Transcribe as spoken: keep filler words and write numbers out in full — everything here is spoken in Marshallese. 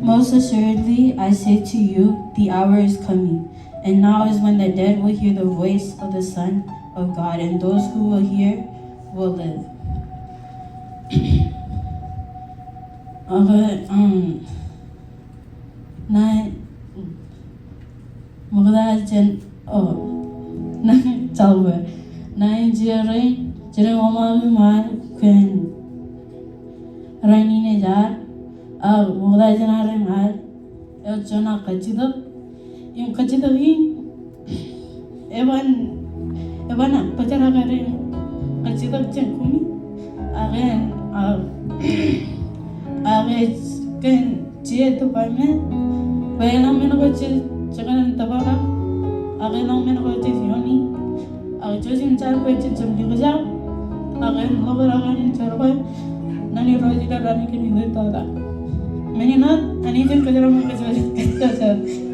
Most assuredly, I say to you, the hour is coming, and now is when the dead will hear the voice of the Son of God, and those who will hear will live. Okay, um, na, ṃokta jān, oh, na, jalbwe. Na in jerein, jerein oṃaak im ad kōn rainin ej ad, ak ṃokta jān ad im ad, eo juon ak kajjitōk. Im kajjitōk in, eban, eban bōjrak eo ren kajjitōk jān kumi. Ak en, ak, ak ej kōn J department, bwe elōñ men ko jej, jekōṇaan tōprak, ak elōñ men ko jej ioni, ak jouj im jaar bwe jej jab likjab, ak en ḷọk ḷọk an in jerbal, naan in ro ej ilo raan kein ilo tata. Men in ad, Anij en kōjro ṃōk kōj, kōj, kōj.